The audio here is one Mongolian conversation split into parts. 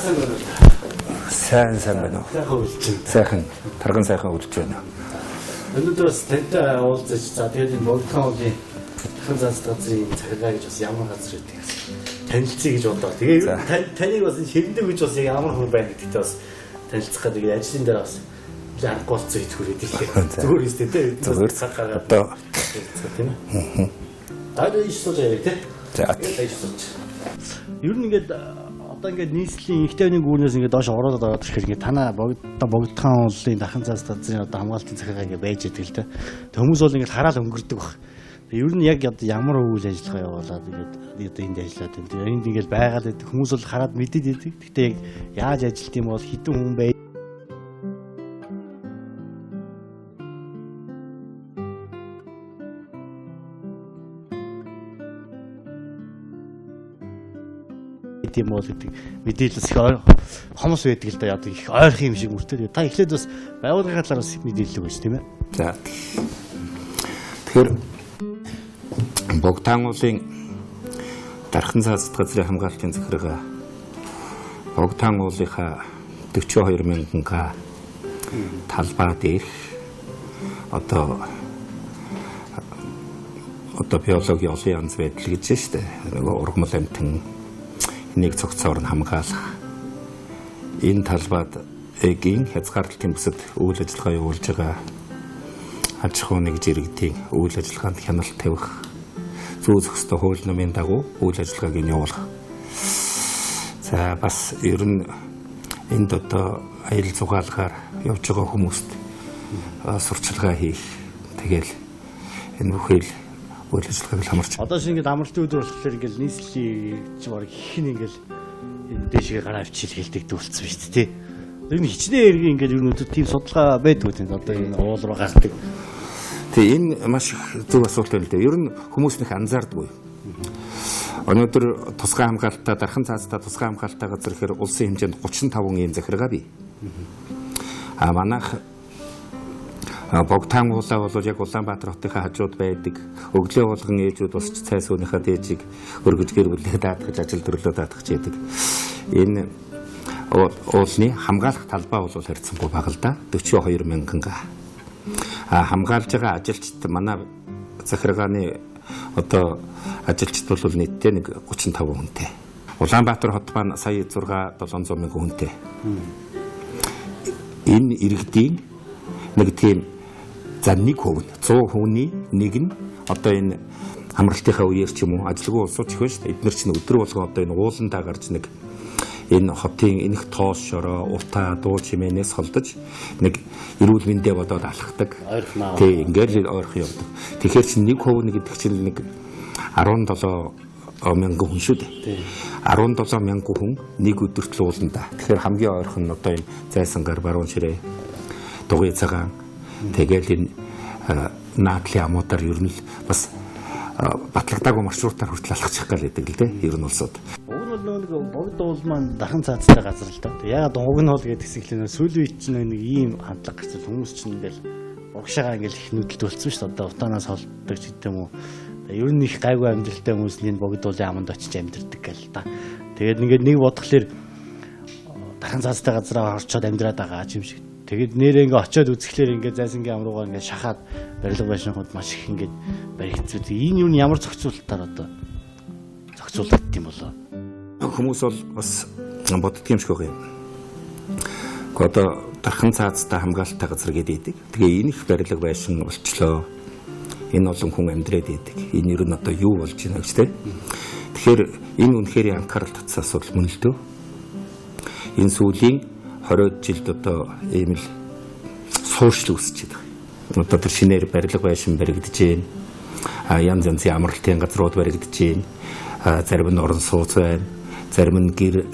Сайн байна уу? Сайн сайн байна уу? Сайхан үлчин. Сайхан, тарган сайхан үлж байна. Өнөөдөр бас тантай уулзаж, за тэгээд энэ Богдхан уулын Тархан цааз газрын захиргаа гэж бас ямар газар гэдэг бас танилцъя гэж бодлоо. Тэгээ ер нь таныг бас энэ ширэндэг гэж бас яг ямар хүн байна гэдэгтээ бас танилцах гэдэг ажлын дээр бас нэлээд хангахгүй болсон гэж хүрээд ирлээ. Зүгээр юм шүү дээ. Зүгээр. Цаг гаргаад Одоо тийм ээ. Даа иш сууж яриа тий. За. Иш сууж. Ер нь ингээд одоо ингээд нийслэлийн их тайвны гүүрнээс ингээд доош ороод ороод ирэхээр ингээд танаа Богдхан уулын Дархан цаас газрын одоо хамгаалтын захиргаа ингээд байж идэг л дээ. Тэг хүмүүс бол ингээд хараал өнгөрдөг баг. Тэг ер нь яг одоо ямар үйл ажиллагаа явуулаад ингээд одоо энд ажиллаад байна. Тэг энд ингээд байгаад байдаг хүмүүс бол хараад мэдээд идэг. Гэтэ яг яаж ажилт юм бол хэдэн хүн бай тийм бол гэдэг мэдээлэл их хомос байдаг л да, одоо их ойрхон юм шиг мөртөө. Та эхлээд бас байгууллагын талаар бас мэдээлэл өгөөч тийм ээ. За. Тэгэхээр Богдаан уулын Дархан цаазд газрын хамгаалтын захиргаа Богдаан уулынхаа 42 мянган га талбай дээрх одоо биологийн олон янз байдал гэж байна шүү дээ. Нөгөө ургамал амьтан энийг цогцоор нь хамгаалах. Энэ талбайд эгийн хязгаарлалтын бүсэд үйл ажиллагаа явуулж байгаа аж ахуй нэг жирэгдийн үйл ажиллагаанд хяналт тавих, зүү зохистой хууль нумын дагуу үйл ажиллагааг нь явуулах. За бас ер нь энд одоо аялал зугаалгаар явж байгаа хүмүүст сурчлагаа хийх. Тэгэл энэ бүхэл үйл ажиллагааг л хамарч. Одоо шинэ ингээд амралтын өдөр болохоор ингээд нийслэлийн чи баг их нь ингээд энэ дээшгээ гараа авчил хэлдэг дүүлцсэн шүү дээ. Тэр нь хичнээн эргийн ингээд ер нь өдөр тийм судалгаа байдгүй тийм одоо энэ уул руу гардаг. Тэг энэ маш их зөв асуулт байл дээ. Ер нь хүмүүс нэх анзаардаггүй. Өнөөдөр тусгай хамгаалтаа Дархан цаазтай тусгай хамгаалтаа газар ихээр улсын хэмжээнд 35 ийм захиргаа бий. А манайх Богдаан уулаа бол яг Улаанбаатар хотынхаа хажууд байдаг. Өглөө болгон ээжүүд босч цай сүүнийхээ дээжийг өргөж гэр бүлээ даатгаж ажил төрлөө даатгаж яадаг. Энэ уулны хамгаалах талбай бол харьцангуй бага л да. 42 мянган га. А хамгаалж байгаа ажилчид манай захиргааны одоо ажилчид бол нийтдээ нэг 35 хүнтэй. Улаанбаатар хот маань сая 6 700 мянган хүнтэй. Энэ иргэдийн нэг тийм за 1% нь 100 хүний нэг нь одоо энэ амралтынхаа үеэр ч юм уу ажилгүй улсууч их байна шүү дээ. Эднэр чинь өдөр болгон одоо энэ ууландаа гарч нэг энэ хотын энэх тоос шороо, утаа, дуу чимээнээс холдож нэг эрүүл мэндэ бодоод алхдаг. Тий, ингээл ойрхон явдаг. Тэгэхээр чинь 1% нэг гэдэг чинь нэг 17 мянган хүн шүү дээ. 17 мянган хүн нэг өдөрт л ууландаа. Тэгэхээр хамгийн ойрхон нь одоо энэ Зайсангаар, Баруун ширээ, Дугуй цагаан тэгэл энэ наадлын амуудаар ер нь л бас батлагдаагүй маршрутаар хүртэл алхачих гал байдаг л дээ. Ер нь улсууд. Уг нь бол нэг Богд уул маань Дархан цаазтай газар л да. Ягаад уг нь бол гэдэг хэсэг л сүүлийн үед чинь нэг ийм хандлага гарсан хүмүүс чинь ингээл урагшаага ингээл их нүдэлт болсон шүү дээ. Одоо утаанаас холддог ч гэдэг юм уу. Ер нь их гайгүй амьдралтай хүмүүс энэ Богд уулын аманд очиж амьдардаг гэл та. Тэгээд ингээд нэг бодглохлоор Дархан цаазтай газараа орчоод амьдраад байгаа юм шиг. Тэгээд нэрээ ингээ очиод үзэхлээр ингээ зайсангийн ам руугаа ингээ шахаад барилга байшингууд маш их ингээд баригдсан. Энэ юу нь ямар зохицуулалтаар одоо зохицуулагдсан юм болоо? Хүмүүс бол бас боддго юм шиг байгаа юм. Гэхдээ одоо Дархан цаазтай хамгаалалттай газар гэдэг. Тэгээ энэ их барилга байшин болчлоо. Энэ олон хүн амьдраад идэг. Энэ ер нь одоо юу болж байна гэж тэ. Тэгэхээр энэ үнэхээр анхаарал татсан асуудал мөн л дөө. Энэ сүүлийн 20 жилд одоо ийм л суурьшил үүсэж байгаа. Одоо тэр шинээр барилга байшин баригдаж байна. А янз янзын амралтын газрууд баригдаж байна. А зарим нь орон сууц байна. Зарим нь гэр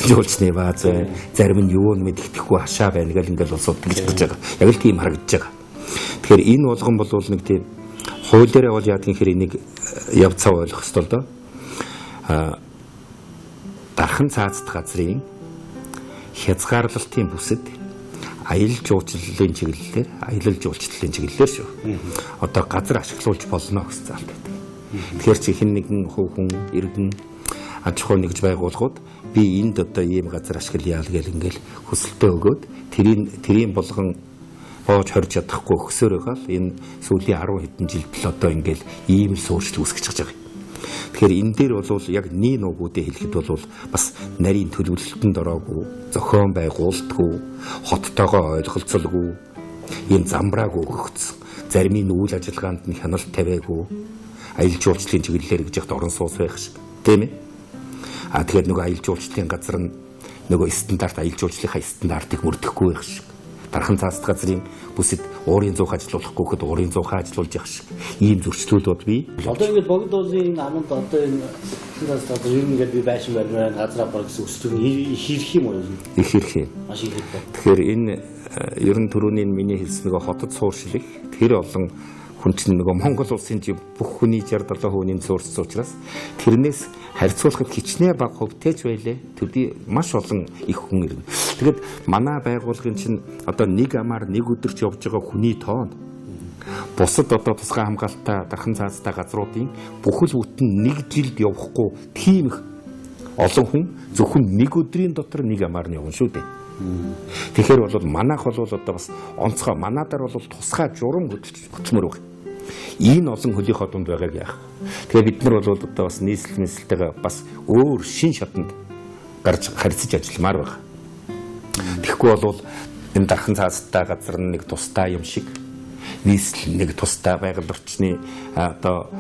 жуулчны бааз байна. Зарим нь юу нь мэддэхгүй хашаа байна гэл ингээл улсууд тэгж бодож байгаа. Яг л тийм харагдаж байгаа. Тэгэхээр энэ болгон бол нэг тийм хууль дээрээ бол яадаг юм хэрэг энийг явцаа ойлгох ёстой л доо. А Дархан цаазд газрын хязгаарлалтын бүсэд аялал жуулчлалын чиглэлээр аялал жуулчлалын чиглэлээр шүү. Одоо газар ашиглуулж болно гэсэн заалт байдаг. Тэгэхээр чи хэн нэгэн хувь хүн иргэн аж ахуй нэгж байгууллагууд би энд одоо ийм газар ашиглая гэл ингээл хүсэлтээ өгөөд тэрийн болгон боож хорж чадахгүй өгсөөр байгаа л энэ сүүлийн 10 хэдэн жилд л одоо ингээл ийм л суурьшил үүсгэж байгаа юм. Тэгэхээр энэ дээр бол яг нэг нуугуудыг хэлэхэд бол бас нарийн төлөвлөлтөнд ороогүй, зохион байгуулалтгүй, хоттойгоо ойлголцолгүй, ийм замбраагүй өгөгдсөн. Зарим нь үйл ажиллагаанд нь хяналт тавиагүй, аялал жуулчлалын чиглэлээр гэж яхад орон сууц байх шиг, тийм ээ. А тэгэхээр нөгөө аялал жуулчлалын газар нь нөгөө стандарт аялал жуулчлалынхаа стандартыг мөрдөхгүй байх шиг. Дархан цааст газрын бүсэд уурын зуух ажилуулахгүй гэхэд уурын зуухаа ажилуулж явах шиг ийм зөрчлүүд бий. Одоо ингээд Богд уулын энэ аманд одоо энэ цаас одоо ер нь ингээд би байшин барьмаар газар авах гэсэн өсөлт нь их ирэх юм уу? Их ирэх юм. Маш их ирэх. Тэгэхээр энэ ер нь түрүүний миний хэлсэн нөгөө хотод суурьшил их тэр олон хүн чинь нөгөө Монгол улсын бүх хүний 60 70% нь суурьшсан учраас тэрнээс харьцуулахад хичнээн бага хувьтай ч байлээ. Төдий маш олон их хүн ирнэ. Тэгэхэд манай байгууллагын чинь одоо нэг амаар нэг өдөрч явж байгаа хүний тоонд бусад одоо тусгай хамгаалттай дархан цаазтай газруудын бүхэл бүтэн нэг жилд явахгүй тийм их олон хүн зөвхөн нэг өдрийн дотор нэг амаар нь явна шүү дээ. Тэгэхээр бол манайх бол одоо бас онцгой манадаар бол тусгай журам хөтөлмөр баг. Энэ олон хөлийнхөө дунд байгааг яах. Тэгэхээр бид нар бол одоо бас нийслэл мэслэлтэйгээ бас өөр шин шатанд гарч харьцаж ажилламаар байна. Тэгэхгүй бол энэ дархан цаазтай газар нэг тусдаа юм шиг нийслэл нэг тусдаа байгаль орчны одоо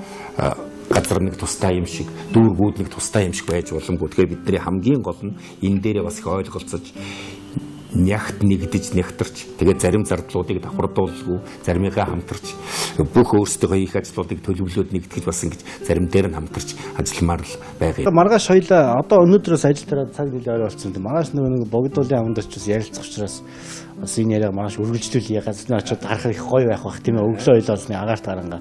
газар нэг тусдаа юм шиг дүүргүүд нэг тусдаа юм шиг байж боломгүй. Тэгэхээр бидний хамгийн гол нь энэ дээрээ бас их ойлголцож нягт нэгдэж нягтарч тэгээд зарим зардлуудыг давхардуулгүй заримыгаа хамтарч бүх өөрсдийнхөө хийх ажлуудыг төлөвлөөд нэгтгэж бас ингэж зарим дээр нь хамтарч ажилламаар л байгаа юм. Маргааш хоёлаа одоо өнөөдрөөс ажил тараад цаг нэлээ ойр болсон. Маргааш нөгөө нэг Богдуулын аманд очиж ярилцах учраас бас энэ яриаг маргааш үргэлжлүүлье. Газрын очиод харахад их гоё байх бах тийм ээ. Өглөө хоёлаа бас нэг агаарт гарангаа.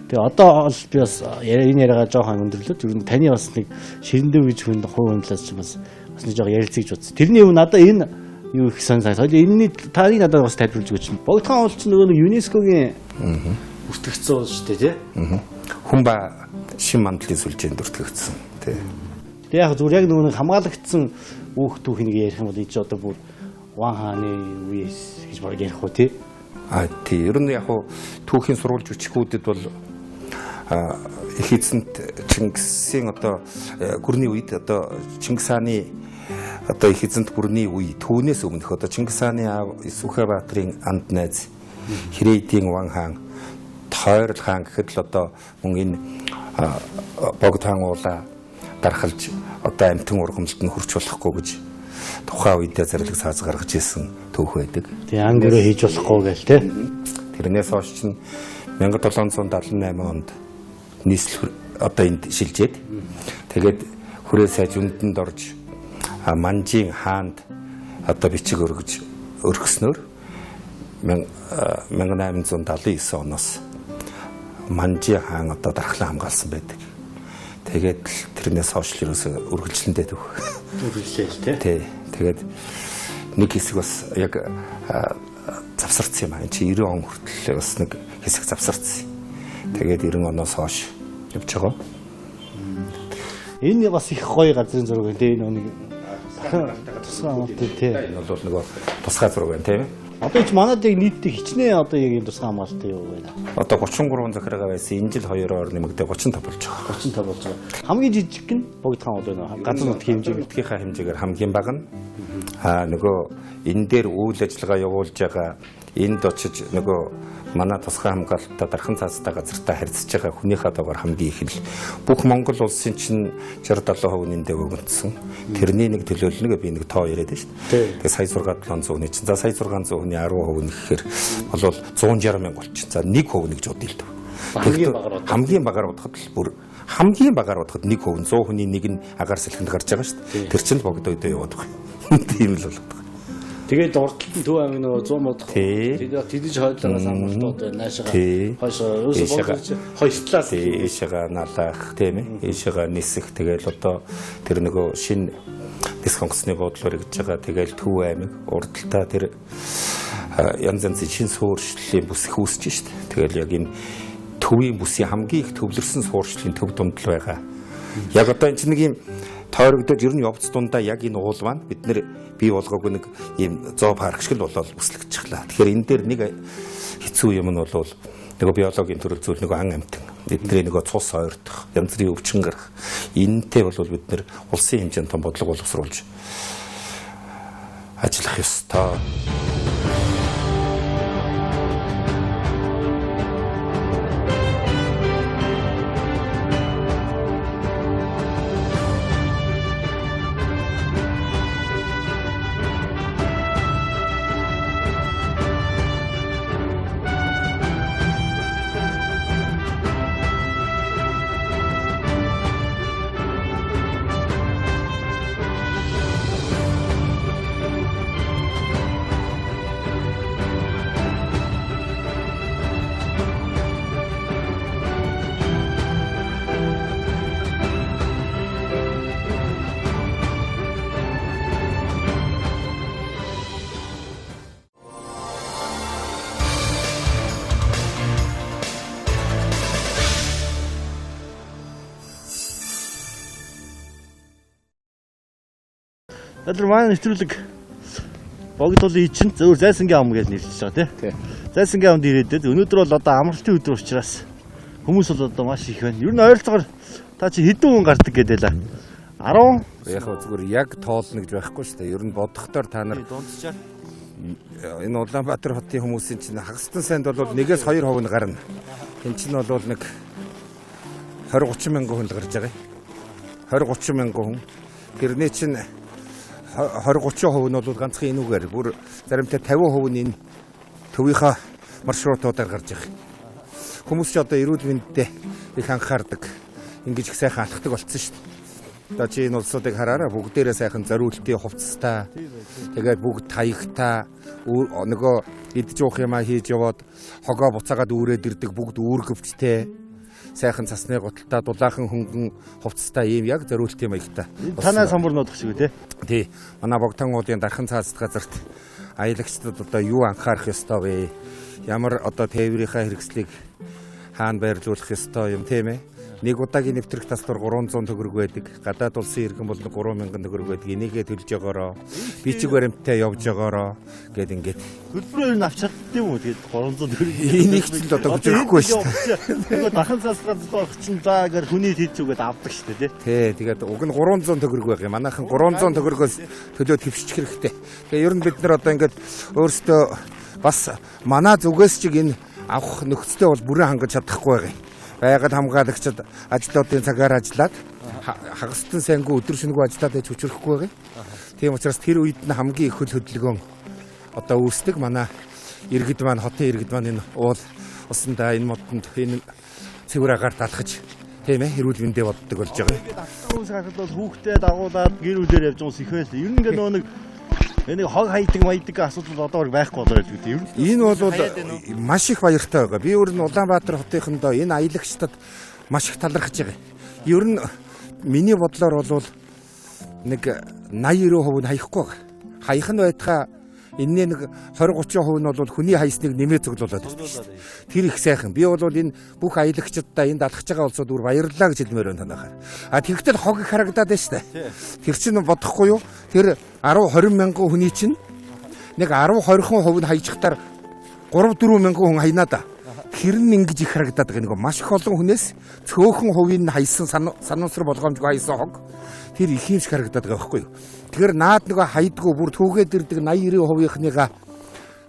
Тэгээ одоо бол би бас энэ яриагаа жоохон өндөрлөөд ер нь таны бас нэг ширэндэв гэж хүн хувь хүн талаас чи бас нэг жоохон ярилцъя гэж бодсон. Тэрний өмнө надаа энэ юу их сан сайн. Энэний тарийг надад бас тайлбарлаж өгөөч. Богдхан уул чинь нөгөө нэг ЮНЕСКО-гийн бүртгэгдсэн уул шүү дээ, тий? Хүн ба шин мандлын сүлжээнд бүртгэгдсэн, тий. Тэгээ яг зүгээр яг нөгөө нэг хамгаалагдсан үүх түүхийг ярих юм бол энэ чи одоо бүр Ван хааны үеэс гэж баг ярих уу, тий? А тий. Ер нь яг хуу түүхийн сурвалж бичгүүдэд бол их эзэнт Чингисийн одоо гүрний үед одоо Чингис хааны одоо их эзэнт гүрний үе түүнээс өмнөх одоо Чингис хааны аав Сүхэ Баатрын анд найз Хэрээдийн Ван хаан Тойрол хаан гэхэд л одоо мөн энэ Богд хаан уулаа дархалж одоо амтан ургамлд нь хүрч болохгүй гэж тухайн үедээ зарлиг сааз гаргаж ирсэн түүх байдаг. Тий, ан гөрөө хийж болохгүй гээл тий. Тэрнээс хойш чинь 1778 онд нийслэл одоо энд шилжээд тэгээд хүрээ сайж үндэнд орж Манжийн хаанд одоо бичиг өргөж өргөснөөр 1879 оноос Манжийн хаан одоо дархлан хамгаалсан байдаг. Тэгээд тэрнээс хойш л ерөөсөө үргэлжлэндээ төв. Үргэлжлээл тий. Тий. Тэгээд нэг хэсэг бас яг завсарцсан юм аа. Энд чи 90 он хүртэл бас нэг хэсэг завсарцсан. Тэгээд 90 оноос хойш явж байгаа. Энэ бас их гоё газрын зураг тий. Энэ нэг тусгай хамгаалт тий. Энэ бол нөгөө тусгай зураг байна тийм ээ. Одоо ч манад яг нийтдээ хичнээн одоо яг энэ тусгай хамгаалтын юу байна? Одоо 33 захиргаа байсан. Энэ жил 2-оор нэмэгдээ 35 болж байгаа. 35 болж байгаа. Хамгийн жижиг нь Богд хаан уул байна. Газар нутгийн хэмжээ. Нутгийнхаа хэмжээгээр хамгийн бага нь. Нөгөө энэ дээр үйл ажиллагаа явуулж байгаа энд очиж нөгөө манай тусгай хамгаалттай дархан цаазтай газартай харьцаж байгаа хүнийхээ догаар хамгийн их л бүх Монгол улсын чинь 60 70% нь эндээ өгөнцсөн. Тэрний нэг төлөөлөл би нэг тоо яриад байна шүү дээ. Тэгээ сая 6 700 хүний чинь за сая 600 хүний 10% нь гэхээр болвол 160 мянга болчих. За 1% нь гэж бодъё л дөө. Хамгийн багаар бодоход л бүр хамгийн багаар бодоход 1% 100 хүний нэг нь агаар салхинд гарч байгаа шүү дээ. Тэр чинь л богдоо өдөө яваад байгаа. Тийм л болоод байгаа. Тэгээд урдталт нь Төв аймаг нөгөө 100 модох. Тэдэж хойдлоогоос амралтууд байна. Наашаага хойшоо ерөөсөө богдож хойшлаа. Ийшээгээ налаах тийм ээ. Ийшээгээ нисэх тэгэл одоо тэр нөгөө шинэ нисэх онгоцны буудлаар гэж байгаа. Тэгэл Төв аймаг урдталтаа тэр янз янзын шинэ суурьшлалын бүс их үүсэж шít. Тэгэл яг энэ төвийн бүсийн хамгийн их төвлөрсөн суурьшлалын төв дунд л байгаа. Яг одоо энэ чинь нэг юм Тойрогдож ер нь явц дундаа яг энэ уул маань бид нэр бий болгоогүй нэг ийм зоопарк шиг л болоод бүслэгдчихлээ. Тэгэхээр энэ дээр нэг хэцүү юм нь бол нөгөө биологийн төрөл зүйл нөгөө ан амьтан бидний нөгөө цус ойртох, янз бүрийн өвчин гарах. Энэнтэй бол бид нэр улсын хэмжээнд том бодлого боловсруулж ажиллах ёстой. Тэр манай нэвтрүүлэг Богдуулын ичин зөвөр Зайсангийн ам гэж нэрлэж байгаа тий. Зайсангийн амд ирээдээд өнөөдөр бол одоо амралтын өдөр учраас хүмүүс бол одоо маш их байна. Ер нь ойролцоогоор та чи хэдэн хүн гардаг гэдэг лээ. 10 яг зүгээр яг тоолно гэж байхгүй шүү дээ. Ер нь бодохдоор та нар дунджаар энэ Улаанбаатар хотын хүмүүсийн чинь хагастан сайнд бол 1-2% нь гарна. Энд чинь бол нэг 20 30 мянган хүн л гарч байгаа. 20 30 мянган хүн. Тэрний чинь 20 30% нь бол ганцхан энүүгээр бүр заримтай 50% нь энэ төвийнхөө маршрутуудаар гарч байгаа. Хүмүүс ч одоо эрүүл мэндэд их анхаардаг. Ингэж их сайхан алхдаг болсон шүү дээ. Одоо чи энэ улсуудыг хараараа бүгдээрээ сайхан зориултын хувцастай. Тэгээд бүгд таягтай нөгөө идэж уух юмаа хийж яваад хогоо буцаагаад үүрээд ирдэг бүгд үүргэвчтэй. Сайхан цасны гуталтай дулаахан хөнгөн хувцастай ийм яг зориултын маягтай. Танай самбар нодох шиг үү те? Тий. Манай Богдхан уулын Дархан цаазд газарт аялагчдад одоо юу анхаарах ёстой вэ? Ямар одоо тээврийнхаа хэрэгслийг хаана байрлуулах ёстой юм тийм ээ? Нэг удаагийн нэвтрэх тасдвар 300 төгрөг байдаг. Гадаад улсын иргэн бол 3000 төгрөг байдаг. Энийгээ төлж байгаароо, бичиг баримттай явж байгаароо гэд ингээд. Төлбөрөөр нь авч чаддсан юм уу? Тэгээд 300 төгрөг. Энийг ч л одоо хүчрэхгүй шүү дээ. Нөгөө Дархан цаазд газарт орох чинь заа гэр хүний тийч үгээд авдаг шүү дээ, тий. Тий, тэгээд уг нь 300 төгрөг байх юм. Манайхан 300 төгрөгөөс төлөө твшчих хэрэгтэй. Тэгээ ер нь бид нар одоо ингээд өөрсдөө бас манай зүгээс чиг энэ авах нөхцөлтэй бол бүрэн хангаж чадахгүй байгаа юм. Байгаль хамгаалагчид ажлуудын цагаар ажиллаад хагастан сайнгүй өдөр шөнөгүй ажиллаад байж хүчрэхгүй байгаа. Тийм учраас тэр үед нь хамгийн их хөл хөдөлгөөн одоо үүсдэг. Манай иргэд маань, хотын иргэд маань энэ уул усандаа, энэ модонд, энэ цэвэр агаарт алхаж тийм эрүүл мэндэ боддог болж байгаа. Ингээд алхах хүмүүс харахад бол хүүхдээ дагуулад гэр бүлээр явж байгаа хүмүүс их байлаа. Ер нь ингээд нөгөө нэг энэ хог хайдаг маядаг асуудал одоо байхгүй болоо байдаг тийм. Энэ бол маш их баяртай байгаа. Би өөр нь Улаанбаатар хотынхондоо энэ аялагчдад маш их талархаж байгаа. Ер нь миний бодлоор бол нэг 80-90% нь хаяхгүй байгаа. Хаях нь байтхаа энэний нэг 20-30% нь бол хүний хаясныг нэмээ цуглуулад байдаг шүү дээ. Тэр их сайхан. Би бол энэ бүх аялагчдаа энд алхаж байгаа улсууд бүр баярлалаа гэж хэлмээр байна танахаар. А тэгэхдээ хог их харагдаад байна шүү дээ. Тэр чинь бодохгүй юу? Тэр 10 20 мянган хүний чинь нэг 10 20% нь хаячихтаар 3 4 мянган хүн хаянаа да. Тэр нь ингэж их харагдаад байгаа. Нэг маш их олон хүнээс цөөхөн хувийн нь хаясан сануусар болгоомжгүй хаясан хог. Тэр их юм шиг харагдаад байгаа байхгүй юу? Тэгэхээр наад нөгөө хайдгүй бүр түүгээд ирдэг 80 90%-ийнхныгаа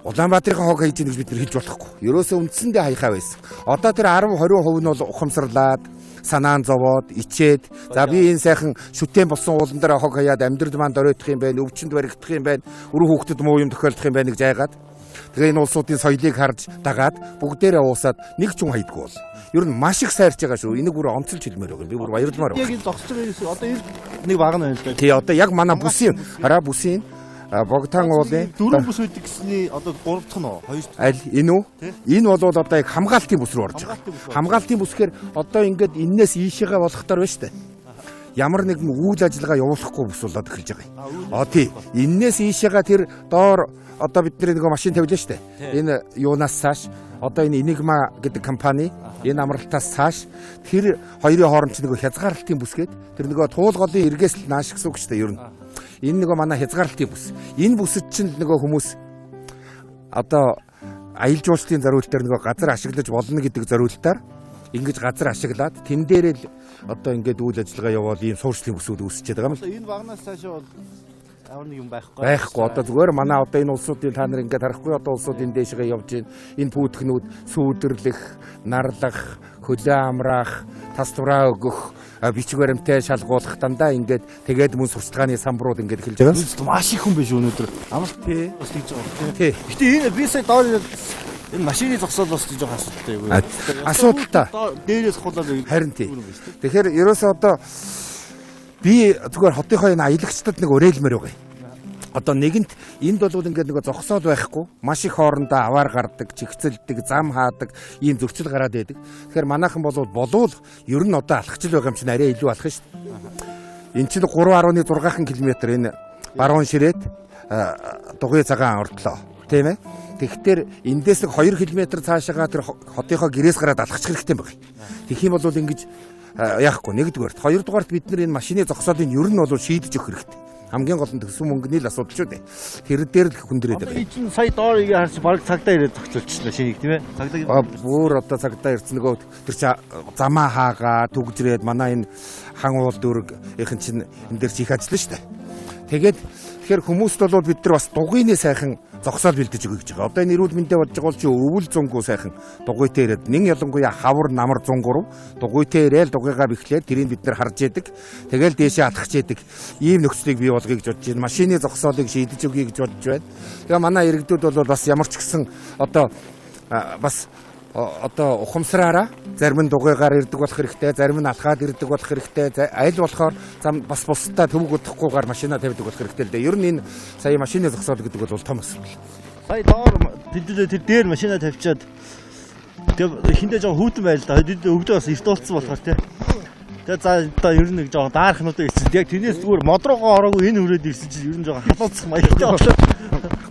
Улаанбаатарын хог хайж ийн гэж бид нар хэлж болохгүй. Ерөөсөө үндсэндээ хаяхаа байсан. Одоо тэр 10 20% нь бол ухамсарлаад санаан зовоод ичээд за би энэ сайхан шүтэн болсон уулан дээр хог хаяад амьдрал маань доройтох юм байна, өвчнөд баригдах юм байна, өрөө хүүхдэд муу юм тохиолдох юм байна гэж айгаад тэгээ энэ улсуудын соёлыг харж дагаад бүгдээрээ уусаад нэг ч хүн хайдгүй бол. Ер нь маш их сайрч байгаа шүү. Энийг бүр онцолж хэлмээр байгаа. Би бүр баярламаар байна. Яг энэ зогсож байгаа юм. Одоо энэ нэг баг нь байна л да. Тий, одоо яг манай бүсийн, хараа бүсийн Богдхан уулын дөрвөн бүс байдаг гэсний одоо 3 дахь нь уу? 2 дахь. Аль энэ үү? Энэ бол одоо яг хамгаалтын бүс рүү орж байгаа. Хамгаалтын бүсгээр одоо ингээд эннээс ийшээгээ болохдоор байна шүү дээ. Ямар нэгэн үйл ажиллагаа явуулахгүй бүс болоод эхэлж байгаа юм. А тий. Эннээс ийшээгээ тэр доор одоо бидний нөгөө машин тавилаа шүү дээ. Энэ юунаас цааш одоо энэ Enigma гэдэг компани энэ амралтаас цааш тэр хоёрын хооронд ч нөгөө хязгаарлалтын бүс гээд тэр нөгөө туул голын эргээс л нааш гэсэн үг шүү дээ ер нь. Энэ нөгөө манай хязгаарлалтын бүс. Энэ бүсэд чинь нөгөө хүмүүс одоо аялал жуулчлалын зориултаар нөгөө газар ашиглаж болно гэдэг зориултаар ингэж газар ашиглаад тэн дээрээ л одоо ингээд үйл ажиллагаа явуул ийм суурьшлын бүсүүд үүсчихэд байгаа юм л. Энэ багнаас цаашаа бол ямар нэг юм байхгүй. Байхгүй. Одоо зүгээр манай одоо энэ улсуудын та нар ингээд харахгүй одоо улсуудын дээшгээ явж байна. Энэ пүүтгэнүүд сүүдэрлэх, нарлах, хөлөө амраах, тас тураа өгөх, бичиг баримтаа шалгуулах дандаа ингээд тэгээд мөн сурчлагын самбарууд ингээд эхэлж байгаа. Маш их хүн биш өнөөдөр. Амралт Тий. бас тэгж байгаа. Тий. Гэтэ энэ би сая доор энэ машины зогсоол бас жоохон асуудалтай юу? Асуудалтай. Дээрээс хулаад Харин тий. Тэгэхээр ерөөсөө одоо би зүгээр хотынхоо энэ аялагчдад нэг уриалмаар байгаа юм. Одоо нэгэнт энд бол ингээд нэг зогсоол байхгүй, маш их хоорондоо аваар гардаг, чигцэлдэг, зам хаадаг ийм зөрчил гараад байдаг. Тэгэхээр манайхан болвол ер нь одоо алхаж л байгаа юм чинь арай илүү алхах шүү дээ. Эн чинь 3.6 км энэ баруун ширээд дугуй цагаан ордлоо. Тийм ээ. Тэгэхээр эндээс нэг 2 км цаашаага тэр хотынхоо гэрээс гараад алхах хэрэгтэй юм байна. Тэгэх юм бол ингэж яахгүй нэгдүгээрт, хоёрдугаарт бид нар энэ машины зогсоолыг ер нь бол шийдэж өгөх хэрэгтэй. Хамгийн гол нь төсөн мөнгөний л асуудал шүү дээ. Тэр дээр л хүндрээд байгаа. Энэ чинь сая доор ингээ харч баг цагдаа ирээд зогсолчлоо шинийг тийм ээ. Цагдаа бүр одоо цагдаа ирсэн нөгөө тэр чи замаа хаагаа түгжрээд манай энэ хан уул дүүргийнхэн чинь энэ дээр чи их ажиллана шүү дээ. Тэгээд тэгэхээр хүмүүст бол бид нар бас дугуйны сайхан зогсоол бэлдэж өгье гэж байгаа. Одоо энэ эрүүл мэндэ бодож байгаа бол чи өвөл зунгуу сайхан дугуйтай ирээд нэн ялангуяа хавар намар 103 дугуйтай ирээл дугуйгаа бэхлээр тэрийг бид нар харж яадаг. Тэгэл дээшээ алхаж яадаг. Ийм нөхцөлийг бий болгоё гэж бодож байна. Машины зогсоолыг шийдэж өгье гэж бодож байна. Тэгээ манай иргэдүүд бол бас ямар ч гэсэн одоо бас одоо ухамсараараа зарим нь дугуйгаар ирдэг болох хэрэгтэй, зарим нь алхаад ирдэг болох хэрэгтэй. Аль болохоор зам бас бусдаа төвөг удахгүйгээр машина тавьдаг болох хэрэгтэй л дээ. Ер нь энэ сая машины зогсоол гэдэг бол том асуудал. Сая доор тэдээ тэр дээр машина тавьчаад тэгээ хиндэ жоохон хүүтэн байл да. Тэд өгдөө бас эрт уулцсан болохоор тий. Тэгээ за одоо ер нь нэг жоохон даархнуудаа ирсэн. Яг тэрнээс зүгээр мод руугаа ороогүй энэ хүрээд ирсэн чинь ер нь жоохон халууцах маягтай болоо.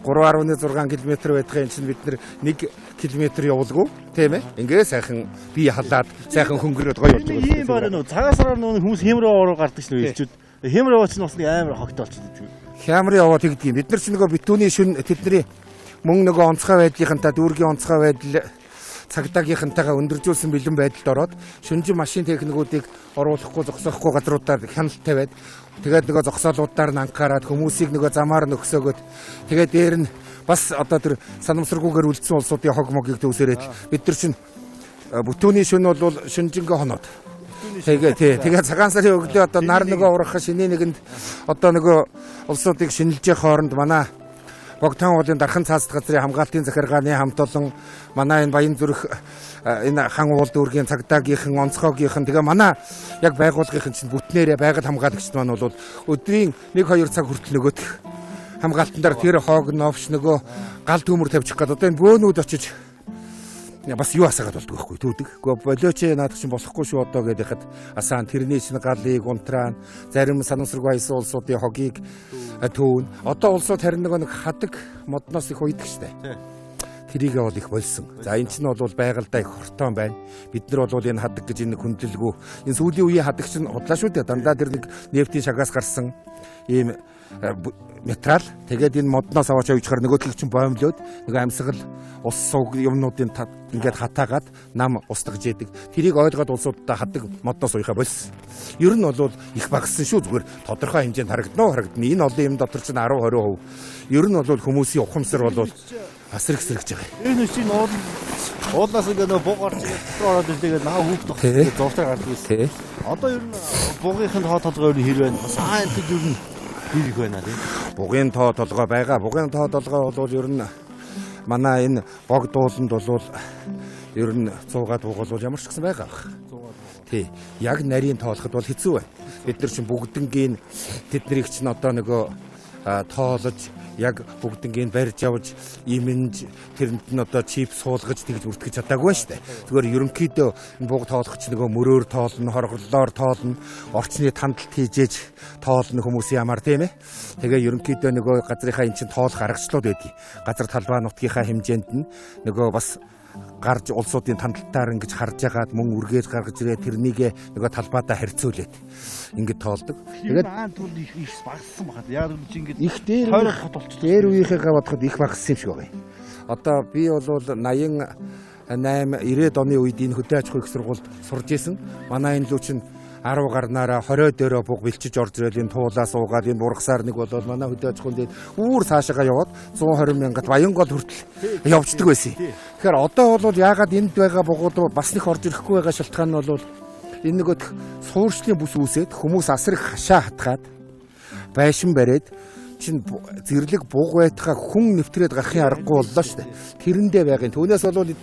3.6 км байдгаа энэ чинь бид нар 1 км явуулгүй тийм ээ. Ингээ сайхан бие халаад сайхан хөнгөрөөд гоё болж байгаа. Ийм байна нөө цагаан сараар нөө хүмүүс хямрын овоо руу гардаг шнэ ирчүүд. Хямрын овоо чинь бас нэг амар хогтой болчиход байдаг. Хямрын овоо тэгдэг юм. Бид нар чинь нөгөө битүүний шүн тэдний мөн нөгөө онцгой байдлынхантай дүүргийн онцгой байдал цагдаагийнхантайгаа өндөржүүлсэн бэлэн байдалд ороод шүнжин машин техникүүдийг оруулахгүй зогсоохгүй газруудаар хяналт тавиад тэгээд нөгөө зогсоолуудаар нь анхаарад хүмүүсийг нөгөө замаар нөхсөөгөөд тэгээд дээр нь бас одоо тэр санамсаргүйгээр үлдсэн улсуудын хог могийг төвсөрөөд бид нар чинь бүтөөний шүн бол шүнжингээ хоноод тэгээ тий тэгээ цагаан сарын өглөө одоо нар нөгөө урах шиний нэгэнд одоо нөгөө улсуудыг шинэлж хооронд манай Богдхан уулын дархан цаазд газрын хамгаалтын захиргааны хамт олон манай энэ Баян зүрх энэ хан уул дүүргийн цагдаагийнхан онцгойгийнхан тэгээ манай яг байгууллагын чинь бүтнээрээ байгаль хамгаалагчд маань бол өдрийн 1-2 цаг хүртэл нөгөөх хамгаалтан дээр тэр хоог новш нөгөө гал төмөр тавьчих гээд одоо энэ бөөнүүд очиж бас юу асаагаад болдог байхгүй түүдэг. Гэхдээ болооч наадах чинь болохгүй шүү одоо гэдэг хад асаан тэрний чинь галыг унтраан зарим санамсаргүй аясан улсуудын хогийг төөн. Одоо улсууд харин нөгөө нэг хадаг модноос их уйдаг штэ. Тэрийгээ бол их болсон. За энэ чинь бол байгальдаа их хортоон байна. Бид нар бол энэ хадаг гэж энэ хүндлэлгүй. Энэ сүүлийн үеийн хадаг чинь худлаа шүү дээ. Дандаа тэр нэг нефтийн шагаас гарсан ийм материал. Тэгээд энэ модноос аваач авчихаар нөгөөдлөг чинь боомлоод нөгөө амьсгал ус суг юмнуудын ингээд хатаагаад нам устгаж яадаг. Тэрийг ойлгоод улсуудаа хадаг модноос уяхаа болсон. Ер нь бол их багассан шүү зүгээр тодорхой хэмжээнд харагдана уу харагдана. Энэ олон юм дотор чинь 10 20%. Ер нь бол хүмүүсийн ухамсар бол асар их сэргэж байгаа. Энэ чинь уулнаас ингээд нөгөө буг гарч ирээд дотор ороод ирдэг наа хүүхд тогтсон зуртаа гардаг байсан. Одоо ер нь бугынх нь тоо толгой ер нь хэр байна? Бас аа энэ ер нь хэр их байна тийм. Бугын тоо толгой байгаа. Бугын тоо толгой бол ер нь манай энэ богд ууланд бол ер нь 100-аад буг бол ямар ч гэсэн байгаа бах. Тий. Яг нарийн тоолоход бол хэцүү байна. Бид нар чинь бүгднгийн тэднийг чинь одоо нөгөө тоолож яг бүгднгийн барьж авч имэнж тэрэнд нь одоо чип суулгаж тэгж бүртгэж чадаагүй шүү дээ. Зүгээр ерөнхийдөө энэ буг тоологч нөгөө мөрөөр тоолно, хорголлоор тоолно, орчны тандалт хийжээж тоолно хүмүүсийн ямар тийм ээ. Тэгээ ерөнхийдөө нөгөө газрынхаа эн чинь тоолох аргачлалууд байдаг. Газар талбай нутгийнхаа хэмжээнд нь нөгөө бас гарч улсуудын тандалтаар ингэж харж агаад мөн үргээж гаргаж ирээ тэрнийг нөгөө талбайдаа харьцуулаад ингэж тоолдог. Тэгээд аан түр их их багассан бахад. Яг л чи ингэж их дээр тойрох хот болчихлоо. Дээр үеийнхээ бодоход их багассан юм шиг байгаа юм. Одоо би бол 88 90-ад оны үед энэ хөдөө аж ахуйн их сургуульд сурж исэн. Манай энэ лүү чинь 10 гарнаараа 20 дөрөө буг бэлчиж орж ирэл энэ туулаа суугаад энэ бургасаар нэг болоод манай хөдөө аж ахуйн дээр үүр цаашаага яваад 120 мянгат Баянгол хүртэл явждаг байсан. Тэгэхээр одоо бол яагаад энд байгаа бугууд бас нэг орж ирэхгүй байгаа шалтгаан нь бол энэ нөгөөх суурьшлийн бүс үүсээд хүмүүс асар их хашаа хатгаад байшин бариад чин зэрлэг буг байтхаа хүн нэвтрээд гарахын аргагүй боллоо шүү дээ. Тэрэндээ байгаа юм. Түүнээс бол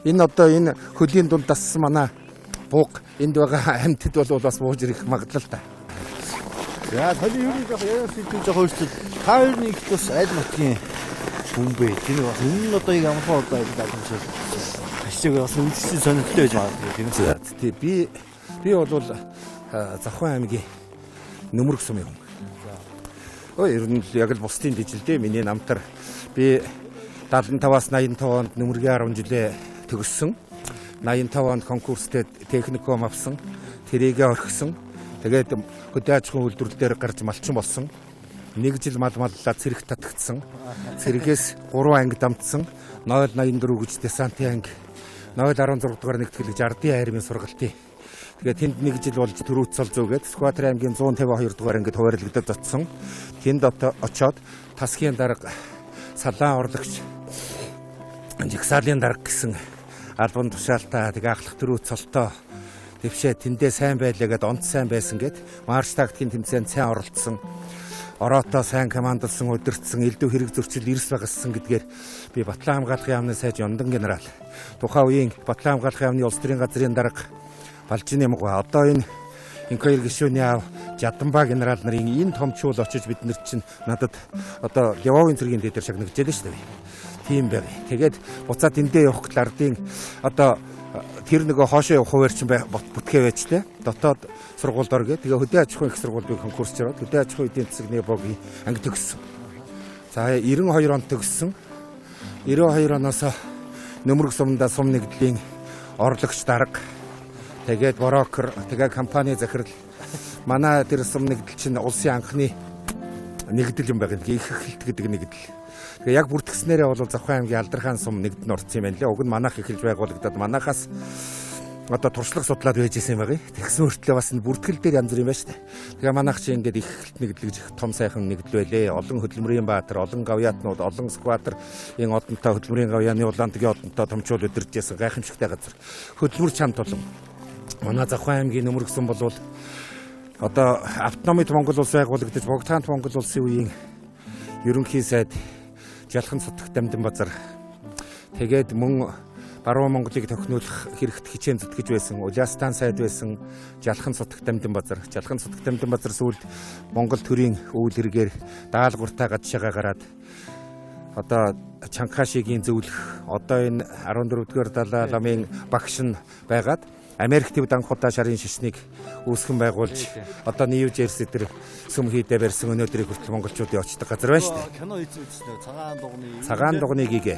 энэ одоо энэ хөлийн дунд дассан манай буг энд байгаа амьтад бол бас бууж ирэх магадлал та. За таны ер нь жоох яриа сэдв жоох өөрчлөлт. Та хоёр нэг бас аль нутгийн хүн бэ? Тэр бас өмнө нь одоо яг ямар одоо ажил авч хашиг бас үзсэн сонирхолтой байж магадгүй тийм ээ. Тий би бол Завхан аймгийн Нөмөрг сумын хүн. Ой ер нь яг л бусдын дижил дээ миний намтар. Би 75-аас 85 онд Нөмөргийн 10 жилээ төгссөн. 85 онд конкурстэй техникум авсан. Тэрийгэ орхисон. Тэгээд хөдөө аж ахуйн үйлдвэрлэл дээр гарч малчин болсон. Нэг жил мал маллаа цэрэг татагдсан. Цэргээс 3 анги дамтсан. 084 гэж десантын анги. 016 дугаар нэгтгэл гэж ардын айрмын сургалтын. Тэгээд тэнд нэг жил болж төрөөцөл зүүгээд Сүхбаатар аймгийн 152 дугаар ангид хуваарлагдаад очсон. Тэнд очоод тасгийн дарга, салаан орлогч, жигсаалын дарга гэсэн албан тушаалтай тэгээ ахлах төрөөцөлтөө твшээ тэндээ сайн байлаа гэд онц сайн байсан гэд марш тактикийн тэмцээнд сайн оролцсон. Ороотоо сайн командалсан, удирдсан, элдв хэрэг зөрчил эрс багассан гэдгээр би Батлан хамгаалахын яамны сайж Ёндан генерал. Тухайн үеийн Батлан хамгаалахын яамны улс төрийн газрын дарга Балжин Ямгва. Одоо энэ Инкойл гишүүний аав Жаданбаа генерал нарын энэ томчуул очиж бид нар чинь надад одоо Левовын цэргийн дэдэр шагнагдж байлаа шүү дээ. Тийм байв. Тэгээд буцаад эндээ явах гэтэл ардын одоо тэр нөгөө хоошоо явах хуваар чинь бүтгээ байж тээ. Дотоод сургуульд ор гээ. Тэгээ хөдөө аж ахуйн их сургууль би конкурс чирээд хөдөө аж ахуйн эдийн засгийн богийн анги төгссөн. За 92 онд төгссөн. 92 оноос Нөмөрг сумдаа сум нэгдлийн орлогч дарга. Тэгээд брокер, тэгээ компани захирал. Манай тэр сум нэгдэл чинь улсын анхны нэгдэл юм байна. Их эхэлт гэдэг нэгдэл. Тэгээ яг бүртгэснээрээ бол Завхан аймгийн Алдархан сум нэгд нь орсон юм байна лээ. Уг нь манайх эхэлж байгуулагдаад манайхаас одоо туршлага судлаад байж исэн юм байгаа. Тэгсэн мөртлөө бас энэ бүртгэл дээр янз бүр юм байна шүү дээ. Тэгээ манайх чи ингээд их эхэлт нэгдэл гэж их том сайхан нэгдэл байлээ. Олон хөдөлмөрийн баатар, олон гавьяатнууд, олон Сүхбаатар энэ одонтой хөдөлмөрийн гавьяаны улаантгийн одонтой томчуул өдөрж ясан гайхамшигтай газар. Хөдөлмөр чам тулан. Манай Завхан аймгийн Нөмөрг сум бол одоо автономит Монгол улс байгуулагдаж Богдхаант Монгол улсын үеийн ерөнхий сайд Жалхан сутагт Дамдин базар. Тэгээд мөн баруун Монголыг тохируулах хэрэгт хичээн зүтгэж байсан Улаастан сайд байсан Жалхан сутагт Дамдин базар. Жалхан сутагт Дамдин базар сүүлд Монгол төрийн өвөл хэрэгээр даалгавртаа гадшаага гараад одоо Чанкашигийн зөвлөх одоо энэ 14-р Далай ламын багш нь байгаад Америк төв данхудаа шарын шишнийг үүсгэн байгуулж одоо Нью Жерси дээр сүм хийдэ барьсан өнөөдрийг хүртэл монголчуудын очдог газар байна шүү дээ. Кино хийсэн үстнэ цагаан дугны. Цагаан дугны гигэ.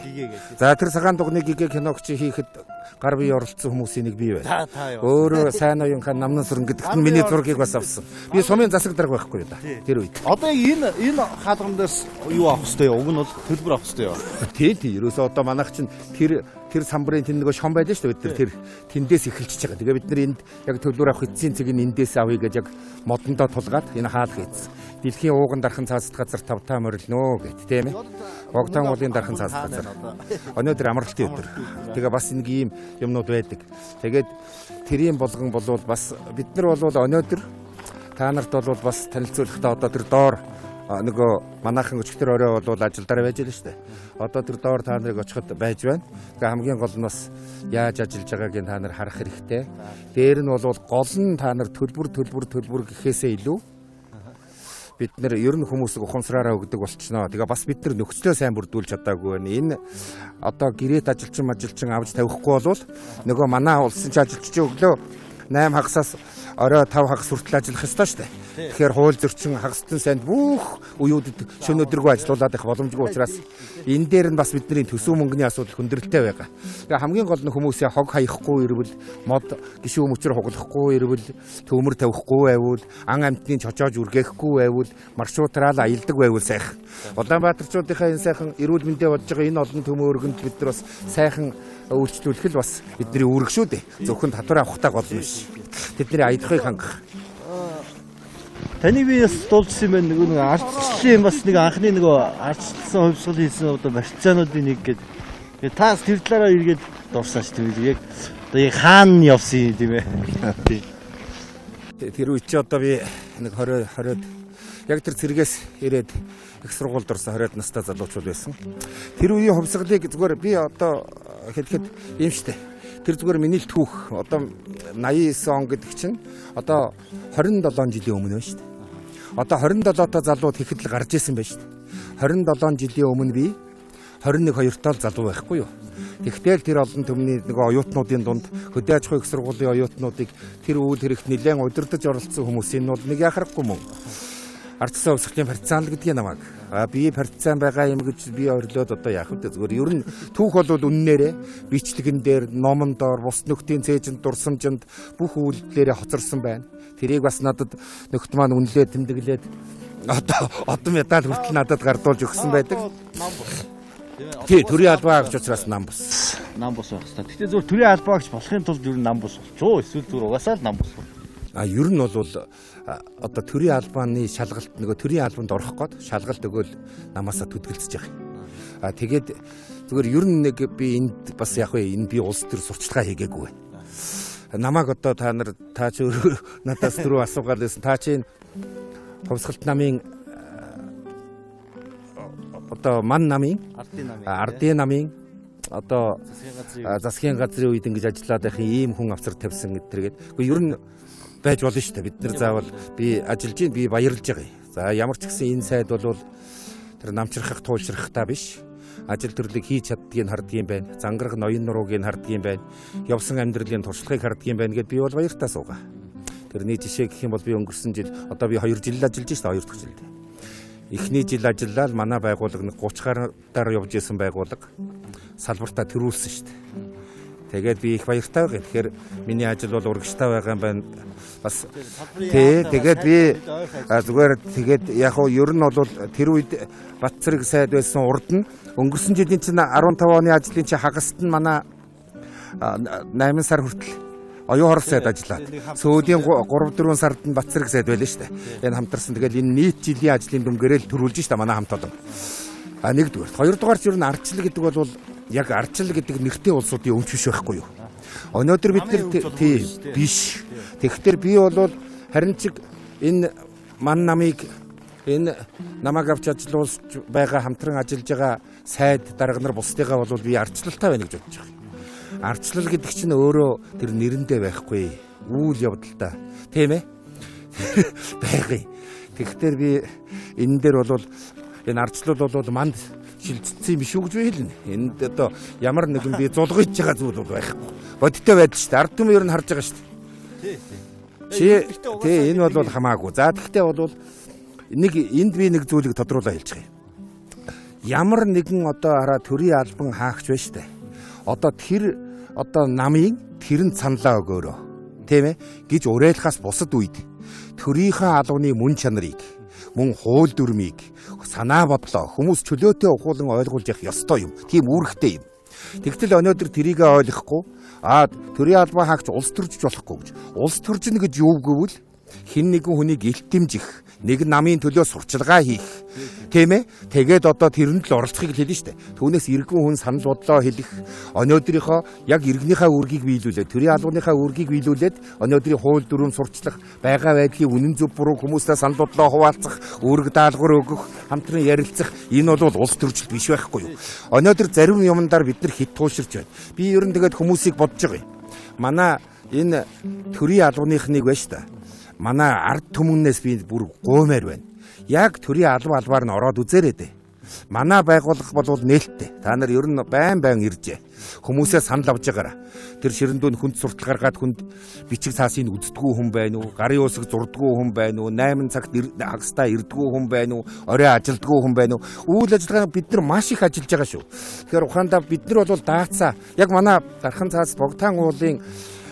За тэр цагаан дугны гигэ киног чи хийхэд гар бие оролцсон хүмүүсийн нэг бий байна. Өөрөө сайн оюун хаан намнан сүрэн гэдэгт нь миний зургийг бас авсан. Би сумын засаг дарга байхгүй юу да. Тэр үед. Одоо яг энэ хаалган дээрс юу авах хэвтэй юу? Уг нь бол төлбөр авах хэвтэй юу? Тий, тий. Ерөөсөө одоо манайх чинь тэр самбарын тэнд нөгөө шон байлаа шүү дээ. Бид нар тэр тэндээс эхэлчихэж байгаа. Тэгээ бид нар энд яг төлбөр авах эцсийн цэг нь эндээс авъя гэж яг модондоо тулгаад энэ хаалга хийсэн. Дэлхийн ууган дархан цаазат газар тавтаа морилноо гэт тийм ээ. Богдан уулын дархан цаазат газар. Өнөөдөр амралтын өдөр. Тэгээ бас нэг ийм юмнууд байдаг. Тэгээд тэрийн болгон болвол бас бид нар болвол өнөөдөр та нарт бол бас танилцуулахдаа одоо тэр доор нөгөө манайхан өчигдөр орой бол ажил дараа байж л шүү дээ. Одоо тэр доор та нарыг очиход байж байна. Тэгээ хамгийн гол нь бас яаж ажиллаж байгааг нь та нар харах хэрэгтэй. Дээр нь бол гол нь та нар төлбөр гэхээсээ илүү Бид нэр ер нь хүмүүсийг ухамсараараа өгдөг болчихноо. Тэгээ бас бид нар нөхцлөө сайн бүрдүүлж чадаагүй байна. Энэ одоо гэрээт ажилчин авч тавихгүй болвол нөгөө манай улсын ч ажилчид өглөө 8 хагасаас орой 5 хагас хүртэл ажиллах ёстой шүү дээ. Тэгэхээр хууль зөрчин хагастан сайнд бүх уюудэд шөнө өдөргөө ажиллуулад их боломжгүй учраас энэ дээр нь бас бидний төсөв мөнгөний асуудал хүндрэлтэй байгаа. Тэгээ хамгийн гол нь хүмүүсээ хог хаяхгүй ирвэл, мод гишүүн мөчөр хугалахгүй ирвэл, төмөр тавихгүй байвал, ан амьтны чочоож үргээхгүй байвал, маршрутаараа л аялдаг байвал сайхан. Улаанбаатарчуудынхаа энэ сайхан эрүүл мэндэ болж байгаа энэ олон төмөн өргөнд бид нар бас сайхан үйлчлүүлэх л бас бидний үүрэг шүү дээ. Зөвхөн татвар авахтаа гол биш. Тэдний аялахыг хангах. Таны би бас дуулжсэн юм байна. Нөгөө нэг ардчлалын бас нэг анхны нөгөө ардчилсан хувьсгал хийсэн одоо партизануудын нэг гээд. Тэгээ таас тэр талаараа эргээд дурсан шүү дээ. Яг одоо яг хаана явсан юм тийм ээ. Тэр үе чи одоо би нэг 20-д яг тэр цэргээс ирээд их сургуульд орсон 20-д настай залуучууд байсан. Тэр үеийн хувьсгалыг зүгээр би одоо хэлэхэд юм штэ. Тэр зүгээр миний л түүх. Одоо 89 он гэдэг чинь одоо 27 жилийн өмнө байна штэ. Одоо 27-той залууд ихэд л гарч исэн байж штэ. 27 жилийн өмнө би 21 2-той л залуу байхгүй юу? Тэгтэл тэр олон түмний нөгөө оюутнуудын дунд хөдөө аж ахуйн их сургуулийн оюутнуудыг тэр үйл хэрэгт нэлээд удирдах оролцсон хүмүүс энэ бол нэг яхахгүй мөн. Ардчилсан хувьсгалын партизан л гэдгийг намайг. А би партизан байгаа юм гэж би орилоод одоо яах вэ? Зүгээр ер нь түүх бол үннээрээ бичлэгэн дээр, номон доор, бус нөхдийн цээжинд, дурсамжинд бүх үйлдэлээрээ хоцорсон байна. Тэрийг бас надад нөхд маань үнэлээд тэмдэглээд одоо одон медаль хүртэл надад гардуулж өгсөн байдаг. Нам бус. Тий, төрийн албаа агч учраас нам бус. Нам бус байх хэрэгтэй. Гэтэ зүгээр төрийн албаа агч болохын тулд ер нь нам бус болчихоо. Эсвэл зүгээр угаасаа л нам бус. А ер нь бол одоо төрийн албаны шалгалт нөгөө төрийн албанд орох гээд шалгалт өгөөл намаасаа түдгэлцэж байгаа юм. А тэгээд зүгээр ер нь нэг би энд бас яг вэ энэ би улс төр сурчлагаа хийгээгүй. Намайг одоо та нар та чи өөрөө надаас түрүү асуугаад байсан. Та чи энэ хувьсгалт намын одоо ман намын ардын намын одоо засгийн газрын үед ингэж ажиллаад байх ийм хүн авцар тавьсан гэдэргээд. Гэхдээ ер нь байж болно шүү дээ. Бид нар заавал би ажиллаж байна, би баярлж байгаа юм. За ямар ч гэсэн энэ сайд бол тэр намчрахах, туйлшрахтаа биш. Ажил төрлийг хийж чаддгийг харддаг юм байна. Зангарах ноён нурууг нь харддаг юм байна. Явсан амьдралын туршлагыг харддаг юм байна гэд би бол баяртаа суугаа. Тэрний жишээ гэх юм бол би өнгөрсөн жил одоо би 2 жил ажиллаж шүү дээ, 2 дахь жилд. Эхний жил ажиллаад манай байгууллага нэг 30 гаруйдаар явж исэн байгууллага салбартаа төрүүлсэн шүү дээ. Тэгээд би их баяртай байгаа. Тэгэхээр миний ажил бол урагштай байгаа юм байна. Бас тий, тэгээд би зүгээр тэгээд яг уу ер нь бол тэр үед Батцэрэг сайд байсан урд нь өнгөрсөн жилийн чинь 15 оны ажлын чинь хагаст нь манай 8 сар хүртэл оюун хорол сайд ажиллаад сүүлийн 3-4 сард нь Батцэрэг сайд байлаа шүү дээ. Энэ хамтарсан. Тэгээд энэ нийт жилийн ажлын дүнгээрээ л төрүүлж шүү дээ манай хамт олон. А нэгдүгээр. Хоёрдугаар ч ер нь ардчлал гэдэг бол яг ардчлал гэдэг нэртэй улсуудын өмч биш байхгүй юу? Өнөөдөр бид нар тий биш. Тэгэхээр би бол харин чиг энэ ман намыг энэ намайг авч ажиллуулж байгаа хамтран ажиллаж байгаа сайд дарга нар бусдыгаа бол би ардчлалтай байна гэж бодож байгаа. Ардчлал гэдэг чинь өөрөө тэр нэрэндээ байхгүй. Үйл явдалтай. Тийм ээ? Байгаь. Тэгэхээр би энэ дээр бол энэ ардчлал бол манд шилжчихсэн юм биш үү гэж би хэлнэ. Энд одоо ямар нэгэн би зулгийж байгаа зүйл бол байхгүй. Бодиттой байдал шүү дээ. Ард түмэн ер нь харж байгаа шүү дээ. Тий, тий. Энэ бол хамаагүй. За тэгвэл бол нэг энд би нэг зүйлийг тодруулаа хэлж байгаа юм. Ямар нэгэн одоо хараа төрийн албан хаагч байна шүү дээ. Одоо тэр одоо намын тэрэн саналаа өгөөрөө. Тийм ээ? Гэж уриалахаас бусад үед төрийнхөө албаны мөн чанарыг, мөн хууль дүрмийг, санаа бодлоо хүмүүс чөлөөтэй ухуулан ойлгуулж явах ёстой юм. Тийм үүрэгтэй юм. Тэгтэл өнөөдөр тэрийгэ ойлгохгүй төрийн албан хаагч улс төржиж болохгүй гэж. Улс төржинэ гэж юу гэвэл хэн нэгэн хүнийг элтэмжих, нэг намын төлөө сурчлагаа хийх. Тийм ээ? Тэгээд одоо тэрэнд л оролцохыг хэлнэ шүү дээ. Түүнээс иргэн хүн санал бодлоо хэлэх, өнөөдрийнхөө яг иргэнийхээ үүргийг биелүүлээд, төрийн албаныхаа үүргийг биелүүлээд өнөөдрийн хууль дүрм сурчлах, байгаа байдлын үнэн зөв буруу хүмүүстэй санал бодлоо хуваалцах, үүрэг даалгавар өгөх, хамтран ярилцах энэ бол улс төржилт биш байхгүй юу? Өнөөдөр зарим юмдаар бид нар хит тууширч байна. Би ер нь тэгээд хүмүүсийг бодож байгаа юм. Манай энэ төрийн албаныхныг байна шүү дээ. Манай ард түмнээс би бүр гуймаар байна. Яг төрийн алба албаар нь ороод үзээрэй дээ. Манай байгууллага бол нээлттэй. Та нар ер нь байн иржээ. Хүмүүсээ санал авч байгаараа. Тэр ширэндүүн хүнд суртал гаргаад хүнд бичиг цаасыг үздэггүй хүн байна уу? Гарын үсэг зурдгүй хүн байна уу? 8 цагт хагастай ирдгүү хүн байна уу? Орой ажилдгүй хүн байна уу? Үйл ажиллагаа бид нар маш их ажиллаж байгаа шүү. Тэгэхээр ухаандаа бид нар бол даацаа. Яг манай Дархан цаас Богдаан уулын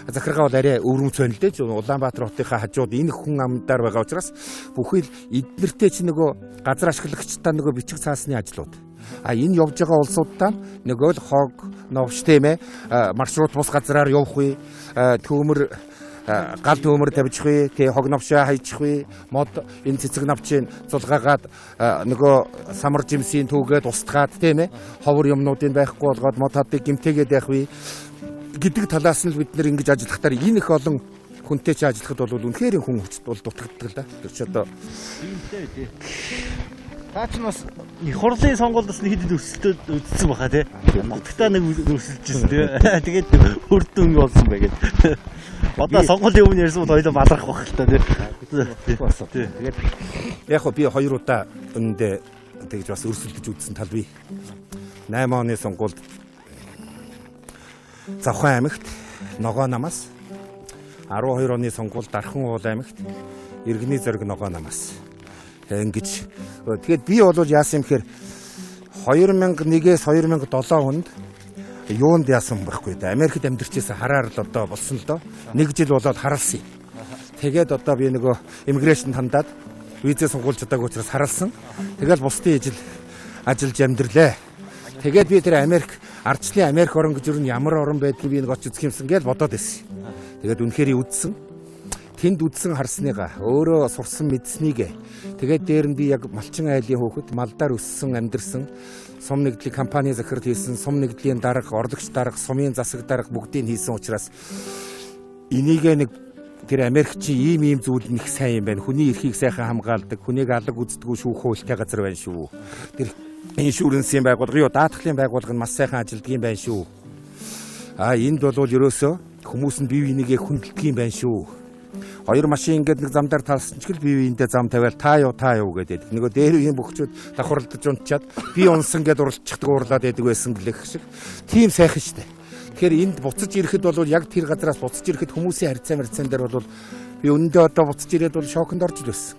захиргаа бол арай өвөрмөц байна л дээ. Улаанбаатар хотынхаа хажууд энэ хүн амдаар байгаа учраас бүхий л эднэртэй чи нөгөө газар ашиглагчдаа нөгөө бичиг цаасны ажлууд. А энэ явж байгаа улсуудаа нөгөө л хог новш тийм ээ маршрут бус газраар явах үе, төмөр гал төмөр тавьчих үе, тий хог новшоо хайчих үе, мод энэ цэцэг навчийн зулгаагаад нөгөө самар жимсийн түүгээд устгаад тийм ээ ховор юмнуудыг байхгүй болгоод мод хадыг гимтээгээд явах үе гэдэг талаас нь бид нэр ингэж ажиллахтаар энэ их олон хүнтэй ч ажиллахад бол үнэхээр хүн хүчт бол дутагддаг л да. Тэр чи одоо иймтэй тий. Та ч бас их хурлын сонгуульд бас нэг хэд өрсөлдөд үзсэн баха тий. Нутагтаа нэг өрсөлдөж ирсэн тий. Тэгээд үр дүн болсон бай гэд. Одоо сонгуулийн өмнө ярьсан бол хоёулаа баларх байх л та тий. Тэгээд яг хөө би хоёр удаа өнөндөө тэгж бас өрсөлдөж үзсэн тал бий. 8 оны сонгуульд Завхан аймагт Ногоо намаас 12 оны сонгуульд Дархан уул аймагт Иргэний зориг Ногоо намаас ингэж. Тэгээд би бол яасан юм гэхээр 2001-ээс 2007 онд юунд яасан байхгүй да. Америкт амьдарч байсан хараар л одоо болсон л доо. Нэг жил болоод харалсан юм. Тэгээд одоо би нөгөө immigration хандаад визээ сонгуулж чадаагүй учраас харалсан. Тэгэл бусдын ижил ажиллаж амьдралаа. Тэгээд би тэр Америк ардчлалын Америк орн гэж юу ямар орн байдгийг би нэг очиж үзэх юмсан гэж бодоод байсан. Тэгээд үнэхээр үзсэн. Тэнд үзсэн харсныгаа өөрөө сурсан мэдснийг тэгээд дээр нь би яг Малчин айлын хүүхэд малдаар өссөн амьдэрсэн сум нэгдлийн компани захирал хийсэн, сум нэгдлийн дарга, орлогч дарга, сумын засаг дарга бүгдийг хийсэн учраас энийгээ нэг тэр Америкчийн ийм зүйл нь их сайн юм байна. Хүний эрхийг сайхан хамгаалдаг, хүнийг алаг үздэггүй шүүх хуультай газар байна шүү. Тэр иншүрэнсийн байгууллага юу даатгалын байгууллага нь маш сайхан ажилддаг юм байна шүү. А энд бол ерөөсөө хүмүүс нь бие бинийгээ хүндэлдэг юм байна шүү. Хоёр машин ингээд нэг замдаар талсан ч гэл бие биендээ зам тавиал та юу гэдэг. Нөгөө дээр үеийн бөхчүүд давхарлаж унтчаад би унсан гэд уралдчихдаг уурлаад байдаг байсан гэлэх шиг. Тийм сайхан штэ. Тэгэхээр энд буцаж ирэхэд бол яг тэр газараас буцаж ирэхэд хүмүүсийн харьцаа мэрцэн дээр бол би өнөндөө одоо буцаж ирээд бол шоконд орж л байсан.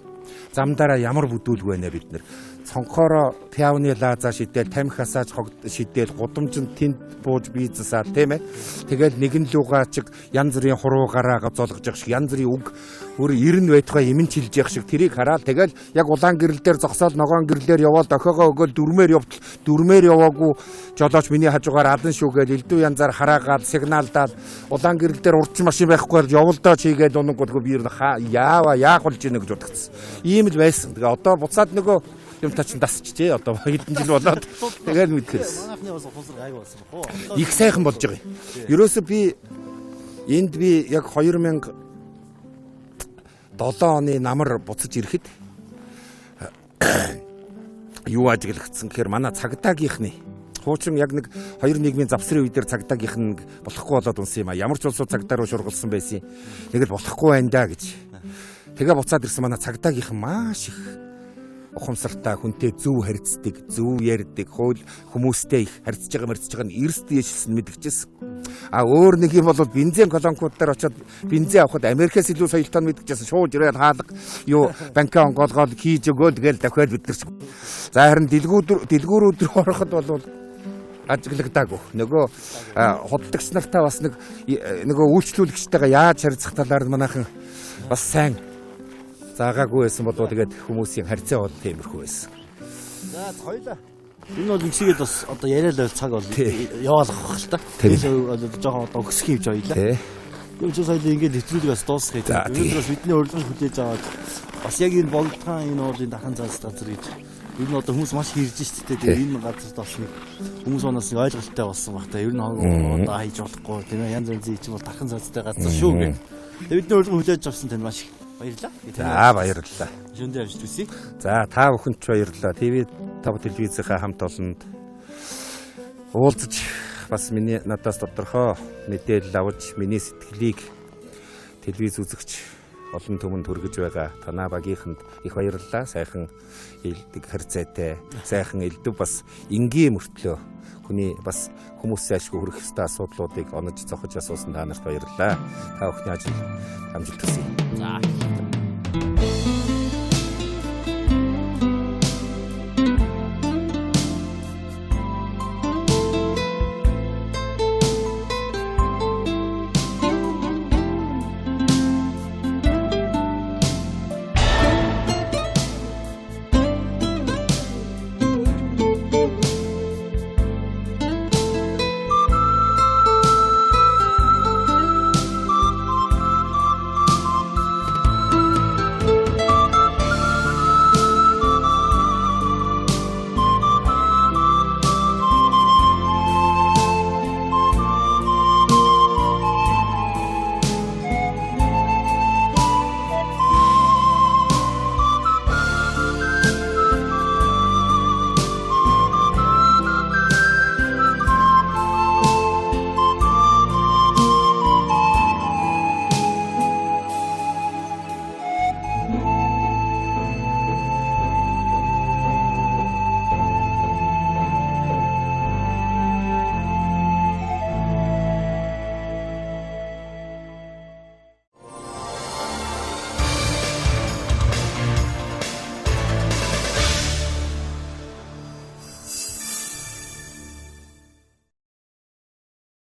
Замдаараа ямар бүдүүлг байна бид нэр. Цонхоороо пиавны лаазаа шидэл, тамхи хасааж хог шидэл, гудамжинд тэнд бууж бизнесаа тийм ээ. Тэгэл нэгэн лугаа чиг янз бүрийн хуруугаараа золгож явах шиг, янз бүрийн үг өөр ирэн байтугай эмэн чилж явах шиг тэрийг хараад тэгэл яг улаан гэрэл дээр зогсоол ногоон гэрлээр яваал дохиогоо өгөөл дүрмээр явтал дүрмээр яваагүй жолооч миний хажуугаар алан шүү гээл элдв янзаар хараагаал сигналдаал улаан гэрэл дээр урдчин машин байхгүй явалдаа чигээл унангууд би ер нь яава яах болж ийнэ гэж бодогдсон. Ийм л байсан. Тэгээ одоо буцаад нөгөө юм та чинь дасчихжээ. Одоо хэдэн жил болоод тэгэл мэдхэрсэн. Манайхны бас ухамсар гайг болсон бах уу? Их сайхан болж байгаа юм. Ерөөсөө би энд би яг 2007 оны намар буцаж ирэхэд юу ажиглагдсан гэхээр манай цагдаагийнхны хуучин яг нэг хоёр нийгмийн завсрын үе дээр цагдаагийнх нь болохгүй болоод унсан юм а. Ямар ч улсууд цагдаа руу шургалсан байсан. Нэг л болохгүй байна да гэж. Тэгээ буцаад ирсэн манай цагдаагийнхан маш их ухамсартай хүнтэй зөв харьцдаг, зөв ярьдаг, хууль хүмүүстэй их харьцаж байгаа мэрцэж байгаа нь эрс дээшилсэн мэдгэжсэн. А өөр нэг юм бол бензин колонкууд дээр очиод бензин авахд Америкээс илүү соёлтой мэдгэжсэн. Шууд ирээд хаалга юу банкаа онгоолгоод хийж өгөөл гээл дахиад бид нар. За харин дэлгүүрүүд рүү ороход бол ажиглагдаагүй. Нөгөө худалдагч нартаа бас нэг нөгөө үйлчлүүлэгчтэйгээ яаж харьцах талаар манайхан бас сайн заагаагүй байсан болоо тэгээд хүмүүсийн харьцаа бол тиймэрхүү байсан. За хоёлаа. Энэ бол ингэсгээд бас одоо яриа л цаг бол яваалах байх л та. Тэгээд бол жоохон одоо өксөх юм хоёлаа. Тийм ч соёл ингээд нэвтрүүлэг бас дуусгах юм. Өнөөдөр бас бидний урилгыг хүлээж аваад бас яг энэ Богдхан энэ уулын Дархан цаас газар гэж ер нь одоо хүмүүс маш хэрж штэ. Тэгээд энэ газарт бас нэг хүмүүс манаас нэг ойлголттой болсон баг та. Ер нь одоо хайж болохгүй тийм ээ. Янз янзын чинь бол Дархан цаастай газар шүү гэх. Тэгээд бидний урилгыг хүлээж авсан танд маш их баярлалаа. За баярлалаа. Шөндөө авч төсөй. За та бүхэнд ч баярлалаа. ТV5 телевизийнхаа хамт олонд уулзаж бас миний надаас тодорхой мэдээлэл авч миний сэтгэлийг телевиз үзэгч олон түмэнд хүргэж байгаа танаа багийнханд их баярлалаа. Сайхан элдэг харьцаатай, сайхан элдв бас энгийн мөртлөө хүний бас хүмүүсийн ашиг хүрэх ёстой асуудлуудыг онож зохиж асуусан та нарт баярлалаа. Та бүхний ажил амжилт хүсье. За.